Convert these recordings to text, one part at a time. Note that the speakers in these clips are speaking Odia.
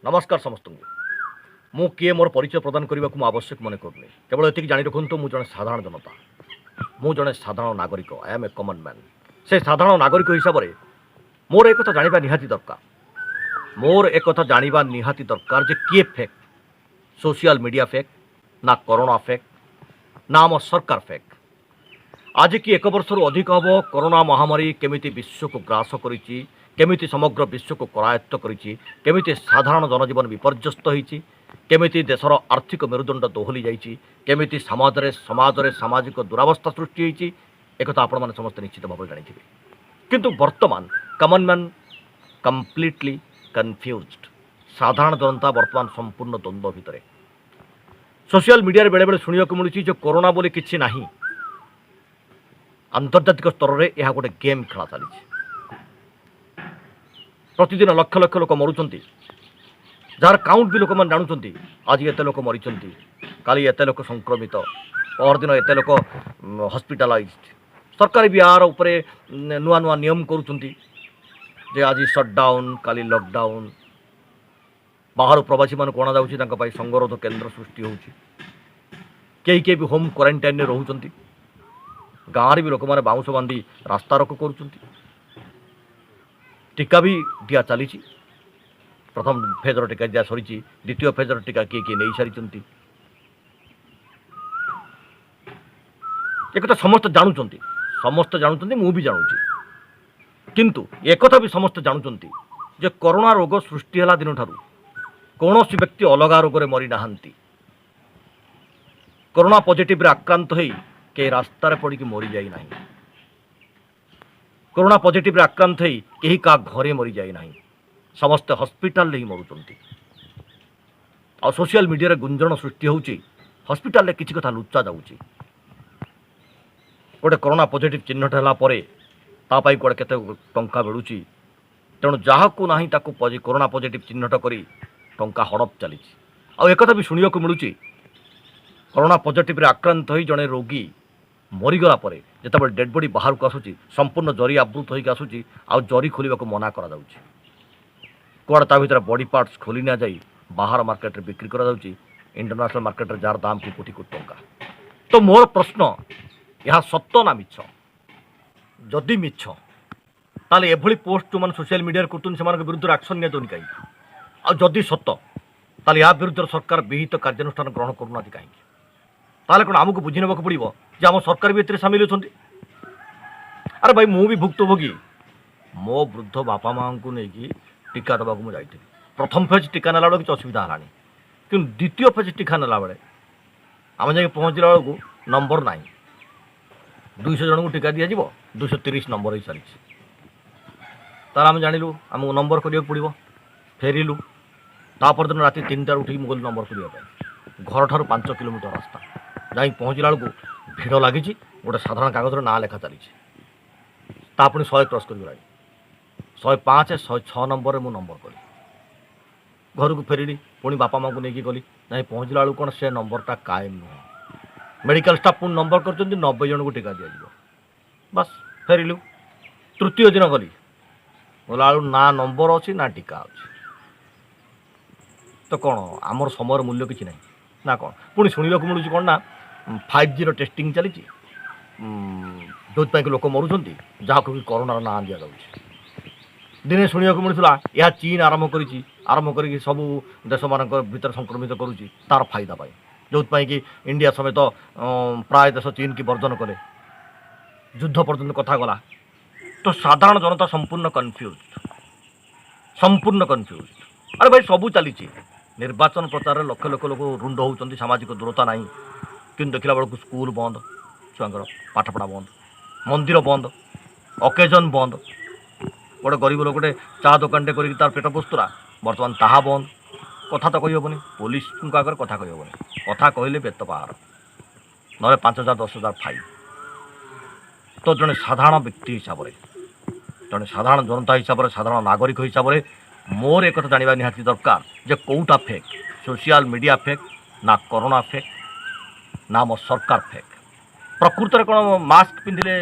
ନମସ୍କାର ସମସ୍ତଙ୍କୁ। ମୁଁ କିଏ, ମୋର ପରିଚୟ ପ୍ରଦାନ କରିବାକୁ ମୁଁ ଆବଶ୍ୟକ ମନେ କରୁନି। କେବଳ ଏତିକି ଜାଣି ରଖନ୍ତୁ, ମୁଁ ଜଣେ ସାଧାରଣ ଜନତା, ମୁଁ ଜଣେ ସାଧାରଣ ନାଗରିକ। I am a common man. ସେ ସାଧାରଣ ନାଗରିକ ହିସାବରେ ମୋର ଏକଥା ଜାଣିବା ନିହାତି ଦରକାର, ମୋର ଏକଥା ଜାଣିବା ନିହାତି ଦରକାର ଯେ କିଏ ଫେକ୍, ସୋସିଆଲ ମିଡ଼ିଆ ଫେକ୍ ନା କରୋନା ଫେକ୍ ନା ଆମ ସରକାର ଫେକ୍? ଆଜିକି ଏକ ବର୍ଷରୁ ଅଧିକ ହେବ, କରୋନା ମହାମାରୀ କେମିତି ବିଶ୍ୱକୁ ଗ୍ରାସ କରିଛି, କେମିତି ସମଗ୍ର ବିଶ୍ୱକୁ କରାୟତ୍ତ କରିଛି, କେମିତି ସାଧାରଣ ଜନଜୀବନ ବିପର୍ଯ୍ୟସ୍ତ ହୋଇଛି, କେମିତି ଦେଶର ଆର୍ଥିକ ମେରୁଦଣ୍ଡ ଦୋହଲି ଯାଇଛି, କେମିତି ସମାଜରେ ସାମାଜିକ ଦୁରାବସ୍ଥା ସୃଷ୍ଟି ହୋଇଛି, ଏକଥା ଆପଣମାନେ ସମସ୍ତେ ନିଶ୍ଚିତ ଭାବରେ ଜାଣିଥିବେ। କିନ୍ତୁ ବର୍ତ୍ତମାନ କମନ୍ ମ୍ୟାନ୍ କମ୍ପ୍ଲିଟଲି କନଫ୍ୟୁଜ୍ଡ। ସାଧାରଣ ଜନତା ବର୍ତ୍ତମାନ ସମ୍ପୂର୍ଣ୍ଣ ଦ୍ୱନ୍ଦ୍ୱ ଭିତରେ। ସୋସିଆଲ ମିଡ଼ିଆରେ ବେଳେବେଳେ ଶୁଣିବାକୁ ମିଳୁଛି ଯେ କରୋନା ବୋଲି କିଛି ନାହିଁ, ଆନ୍ତର୍ଜାତିକ ସ୍ତରରେ ଏହା ଗୋଟେ ଗେମ୍ ଖେଳା ଚାଲିଛି, ପ୍ରତିଦିନ ଲକ୍ଷ ଲକ୍ଷ ଲୋକ ମରୁଛନ୍ତି, ଯାହାର କାଉଣ୍ଟ ବି ଲୋକମାନେ ଜାଣୁଛନ୍ତି। ଆଜି ଏତେ ଲୋକ ମରିଛନ୍ତି, କାଲି ଏତେ ଲୋକ ସଂକ୍ରମିତ, ପରଦିନ ଏତେ ଲୋକ ହସ୍ପିଟାଲାଇଜଡ। ସରକାର ବି ୟାର ଉପରେ ନୂଆ ନୂଆ ନିୟମ କରୁଛନ୍ତି ଯେ ଆଜି ସଟ୍ଡାଉନ୍, କାଲି ଲକଡାଉନ୍। ବାହାରୁ ପ୍ରବାସୀମାନଙ୍କୁ ଅଣାଯାଉଛି, ତାଙ୍କ ପାଇଁ ସଙ୍ଗରୋଧ କେନ୍ଦ୍ର ସୃଷ୍ଟି ହେଉଛି, କେହି କେହି ବି ହୋମ୍ କ୍ୱାରେଣ୍ଟାଇନ୍ରେ ରହୁଛନ୍ତି। ଗାଁରେ ବି ଲୋକମାନେ ବାଉଁଶ ବାନ୍ଧି ରାସ୍ତା ରୋକ କରୁଛନ୍ତି। ଟୀକା ବି ଦିଆ ଚାଲିଛି। ପ୍ରଥମ ଫେଜ୍ର ଟୀକା ଦିଆ ସରିଛି, ଦ୍ୱିତୀୟ ଫେଜ୍ର ଟୀକା କିଏ କିଏ ନେଇସାରିଛନ୍ତି। ଏକଥା ସମସ୍ତେ ଜାଣୁଛନ୍ତି, ସମସ୍ତେ ଜାଣୁଛନ୍ତି, ମୁଁ ବି ଜାଣୁଛି। କିନ୍ତୁ ଏକଥା ବି ସମସ୍ତେ ଜାଣୁଛନ୍ତି ଯେ କରୋନା ରୋଗ ସୃଷ୍ଟି ହେଲା ଦିନଠାରୁ କୌଣସି ବ୍ୟକ୍ତି ଅଲଗା ରୋଗରେ ମରିନାହାନ୍ତି। କରୋନା ପଜିଟିଭରେ ଆକ୍ରାନ୍ତ ହୋଇ କେହି ରାସ୍ତାରେ ପଡ଼ିକି ମରିଯାଇ ନାହିଁ। କରୋନା ପଜିଟିଭରେ ଆକ୍ରାନ୍ତ ହୋଇ କେହି କାହା ଘରେ ମରିଯାଇ ନାହିଁ। ସମସ୍ତେ ହସ୍ପିଟାଲରେ ହିଁ ମରୁଛନ୍ତି। ଆଉ ସୋସିଆଲ ମିଡ଼ିଆରେ ଗୁଞ୍ଜରଣ ସୃଷ୍ଟି ହେଉଛି, ହସ୍ପିଟାଲରେ କିଛି କଥା ଲୁଚା ଯାଉଛି। ଗୋଟେ କରୋନା ପଜିଟିଭ୍ ଚିହ୍ନଟ ହେଲା ପରେ ତା ପାଇଁ କୁଆଡ଼େ କେତେ ଟଙ୍କା ମିଳୁଛି। ତେଣୁ ଯାହାକୁ ନାହିଁ ତାକୁ କରୋନା ପଜିଟିଭ୍ ଚିହ୍ନଟ କରି ଟଙ୍କା ହଡ଼ପ ଚାଲିଛି। ଆଉ ଏକଥା ବି ଶୁଣିବାକୁ ମିଳୁଛି, କରୋନା ପଜିଟିଭରେ ଆକ୍ରାନ୍ତ ହୋଇ ଜଣେ ରୋଗୀ ମରିଗଲା ପରେ ଯେତେବେଳେ ଡେଡ୍ ବଡି ବାହାରକୁ ଆସୁଛି, ସମ୍ପୂର୍ଣ୍ଣ ଜରି ଆବୃତ ହୋଇକି ଆସୁଛି ଆଉ ଜରି ଖୋଲିବାକୁ ମନା କରାଯାଉଛି। କୁଆଡ଼େ ତା ଭିତରେ ବଡି ପାର୍ଟସ୍ ଖୋଲି ନିଆଯାଇ ବାହାର ମାର୍କେଟରେ ବିକ୍ରି କରାଯାଉଛି, ଇଣ୍ଟରନ୍ୟାସନାଲ ମାର୍କେଟରେ, ଯାହାର ଦାମ କି କୋଟି କୋଟି ଟଙ୍କା। ତ ମୋର ପ୍ରଶ୍ନ, ଏହା ସତ ନା ମିଛ? ଯଦି ମିଛ, ତାହେଲେ ଏଭଳି ପୋଷ୍ଟ ଯେଉଁମାନେ ସୋସିଆଲ ମିଡ଼ିଆରେ କରୁଛନ୍ତି, ସେମାନଙ୍କ ବିରୁଦ୍ଧରେ ଆକ୍ସନ୍ ନିଆଯାଉନି କାହିଁକି? ଆଉ ଯଦି ସତ, ତାହେଲେ ଏହା ବିରୁଦ୍ଧରେ ସରକାର ବିହିତ କାର୍ଯ୍ୟାନୁଷ୍ଠାନ ଗ୍ରହଣ କରୁନାହାନ୍ତି କାହିଁକି? ତାହେଲେ କ'ଣ ଆମକୁ ବୁଝି ନେବାକୁ ପଡ଼ିବ ଯେ ଆମ ସରକାର ବି ଏଥିରେ ସାମିଲ ଅଛନ୍ତି? ଆରେ ଭାଇ, ମୁଁ ବି ଭୁକ୍ତଭୋଗୀ। ମୋ ବୃଦ୍ଧ ବାପା ମାଆଙ୍କୁ ନେଇକି ଟୀକା ଦେବାକୁ ମୁଁ ଯାଇଥିଲି। ପ୍ରଥମ ଫେଜ୍ ଟୀକା ନେଲା ବେଳକୁ କିଛି ଅସୁବିଧା ହେଲାନି, କିନ୍ତୁ ଦ୍ୱିତୀୟ ଫେଜ୍ ଟୀକା ନେଲା ବେଳେ ଆମେ ଯାଇକି ପହଞ୍ଚିଲା ବେଳକୁ ନମ୍ବର ନାହିଁ। 200 ଜଣଙ୍କୁ ଟୀକା ଦିଆଯିବ, 230 ନମ୍ବର ହେଇସାରିଛି। ତାହେଲେ ଆମେ ଜାଣିଲୁ ଆମକୁ ନମ୍ବର କରିବାକୁ ପଡ଼ିବ। ଫେରିଲୁ। ତା ପରଦିନ ରାତି 3ଟାରୁ ଉଠିକି ମୁଁ ଗଲି ନମ୍ବର କରିବା ପାଇଁ। ଘରଠାରୁ 5 କିଲୋମିଟର ରାସ୍ତା। ଯାଇକି ପହଞ୍ଚିଲା ବେଳକୁ ଭିଡ଼ ଲାଗିଛି, ଗୋଟେ ସାଧାରଣ କାଗଜରେ ନାଁ ଲେଖା ଚାଲିଛି। ତା ପୁଣି 100 କ୍ରସ୍ କରିଗଲାଣି। 105, 106 ନମ୍ବରରେ ମୁଁ ନମ୍ବର କଲି। ଘରକୁ ଫେରିଲି, ପୁଣି ବାପା ମାଆଙ୍କୁ ନେଇକି ଗଲି। ଯାଇ ପହଞ୍ଚିଲା ବେଳକୁ କ'ଣ ସେ ନମ୍ବରଟା କାଏମ ନୁହଁ। ମେଡ଼ିକାଲ ଷ୍ଟାଫ୍ ପୁଣି ନମ୍ବର କରିଛନ୍ତି, 90 ଜଣଙ୍କୁ ଟୀକା ଦିଆଯିବ। ବାସ୍, ଫେରିଲୁ। ତୃତୀୟ ଦିନ ଗଲି। ଗଲାବେଳକୁ ନା ନମ୍ବର ଅଛି ନା ଟୀକା ଅଛି। ତ କ'ଣ ଆମର ସମୟର ମୂଲ୍ୟ କିଛି ନାହିଁ ନା କ'ଣ? ପୁଣି ଶୁଣିବାକୁ ମିଳୁଛି କ'ଣ ନା 5Gର ଟେଷ୍ଟିଂ ଚାଲିଛି, ଯେଉଁଥିପାଇଁ କି ଲୋକ ମରୁଛନ୍ତି, ଯାହାକୁ କି କରୋନାର ନାଁ ଦିଆଯାଉଛି। ଦିନେ ଶୁଣିବାକୁ ମିଳୁଥିଲା, ଏହା ଚୀନ ଆରମ୍ଭ କରିଛି, ଆରମ୍ଭ କରିକି ସବୁ ଦେଶମାନଙ୍କ ଭିତରେ ସଂକ୍ରମିତ କରୁଛି ତାର ଫାଇଦା ପାଇଁ, ଯେଉଁଥିପାଇଁ କି ଇଣ୍ଡିଆ ସମେତ ପ୍ରାୟ ଦେଶ ଚୀନ କି ବର୍ଜନ କଲେ, ଯୁଦ୍ଧ ପର୍ଯ୍ୟନ୍ତ କଥା ଗଲା। ତ ସାଧାରଣ ଜନତା ସମ୍ପୂର୍ଣ୍ଣ କନଫ୍ୟୁଜ୍, ସମ୍ପୂର୍ଣ୍ଣ କନଫ୍ୟୁଜ୍। ଆରେ ଭାଇ, ସବୁ ଚାଲିଛି। ନିର୍ବାଚନ ପ୍ରଚାରରେ ଲକ୍ଷ ଲକ୍ଷ ଲୋକ ରୁଣ୍ଡ ହେଉଛନ୍ତି, ସାମାଜିକ ଦୂରତା ନାହିଁ। କିନ୍ତୁ ଦେଖିଲା ବେଳକୁ ସ୍କୁଲ ବନ୍ଦ, ଛୁଆଙ୍କର ପାଠପଢ଼ା ବନ୍ଦ, ମନ୍ଦିର ବନ୍ଦ, ଅକେଜନ୍ ବନ୍ଦ। ଗୋଟେ ଗରିବ ଲୋକଟେ ଚା ଦୋକାନଟେ କରିକି ତାର ପେଟ ପୋଷୁଥିଲା, ବର୍ତ୍ତମାନ ତାହା ବନ୍ଦ। କଥା ତ କହିହେବନି, ପୋଲିସଙ୍କ ଆଗରେ କଥା କହିହେବନି। କଥା କହିଲେ ବେତ ବାହାର, ନହେଲେ 5,000, 10,000 ଫାଇନ୍। ତ ଜଣେ ସାଧାରଣ ବ୍ୟକ୍ତି ହିସାବରେ, ଜଣେ ସାଧାରଣ ଜନତା ହିସାବରେ, ସାଧାରଣ ନାଗରିକ ହିସାବରେ ମୋର ଏକଥା ଜାଣିବା ନିହାତି ଦରକାର ଯେ କେଉଁଟା ଫେକ୍, ସୋସିଆଲ ମିଡ଼ିଆ ଫେକ୍ ନା କରୋନା ଫେକ୍ ନା ଆମ ସରକାର ଫେକ୍? ପ୍ରକୃତରେ କ'ଣ ମାସ୍କ ପିନ୍ଧିଲେ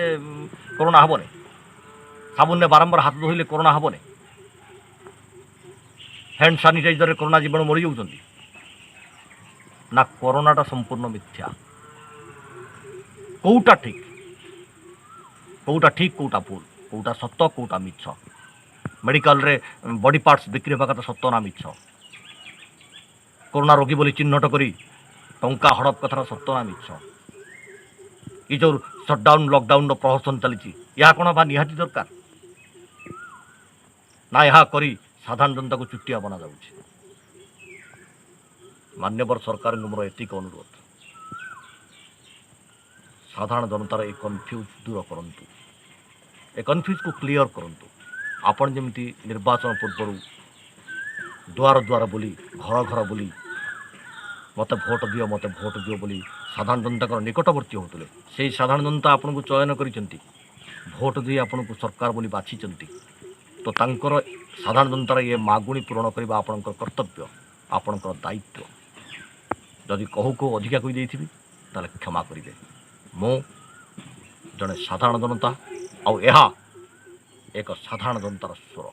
କରୋନା ହେବନି? ସାବୁନରେ ବାରମ୍ବାର ହାତ ଧୋଇଲେ କରୋନା ହେବନି? ହ୍ୟାଣ୍ଡ ସାନିଟାଇଜରରେ କରୋନା ଜୀବାଣୁ ମରିଯାଉଛନ୍ତି ନା କରୋନାଟା ସମ୍ପୂର୍ଣ୍ଣ ମିଥ୍ୟା? କେଉଁଟା ଠିକ୍? କେଉଁଟା ଠିକ୍, କେଉଁଟା ଭୁଲ? କେଉଁଟା ସତ, କେଉଁଟା ମିଛ? ମେଡ଼ିକାଲରେ ବଡି ପାର୍ଟସ୍ ବିକ୍ରି ହେବା କଥା ସତ ନା ମିଛ? କରୋନା ରୋଗୀ ବୋଲି ଚିହ୍ନଟ କରି ଟଙ୍କା ହଡ଼ପ କଥାଟା ସତ ନା ମିଛ? ଏ ଯେଉଁ ସଟ୍ଡାଉନ୍, ଲକଡାଉନର ପ୍ରହସନ ଚାଲିଛି, ଏହା କ'ଣ ହେବା ନିହାତି ଦରକାର ନା ଏହା କରି ସାଧାରଣ ଜନତାକୁ ଚୁଟିଆ ବନାଯାଉଛି? ମାନ୍ୟବର ସରକାରଙ୍କୁ ମୋର ଏତିକି ଅନୁରୋଧ, ସାଧାରଣ ଜନତାର ଏ କନଫ୍ୟୁଜ୍ ଦୂର କରନ୍ତୁ, ଏ କନଫ୍ୟୁଜ୍କୁ କ୍ଲିଅର କରନ୍ତୁ। ଆପଣ ଯେମିତି ନିର୍ବାଚନ ପୂର୍ବରୁ ଦୁଆର ଦୁଆର ବୁଲି, ଘର ଘର ବୁଲି, ମୋତେ ଭୋଟ ଦିଅ, ମୋତେ ଭୋଟ ଦିଅ ବୋଲି ସାଧାରଣ ଜନତାଙ୍କର ନିକଟବର୍ତ୍ତୀ ହେଉଥିଲେ, ସେଇ ସାଧାରଣ ଜନତା ଆପଣଙ୍କୁ ଚୟନ କରିଛନ୍ତି, ଭୋଟ ଦେଇ ଆପଣଙ୍କୁ ସରକାର ବୋଲି ବାଛିଛନ୍ତି। ତ ତାଙ୍କର, ସାଧାରଣ ଜନତାର ଇଏ ମାଗୁଣି ପୂରଣ କରିବା ଆପଣଙ୍କର କର୍ତ୍ତବ୍ୟ, ଆପଣଙ୍କର ଦାୟିତ୍ୱ। ଯଦି କହୁ କହୁ ଅଧିକା କହିଦେଇଥିବି, ତାହେଲେ କ୍ଷମା କରିବେ। ମୁଁ ଜଣେ ସାଧାରଣ ଜନତା ଆଉ ଏହା ଏକ ସାଧାରଣ ଜନତାର ସ୍ୱର।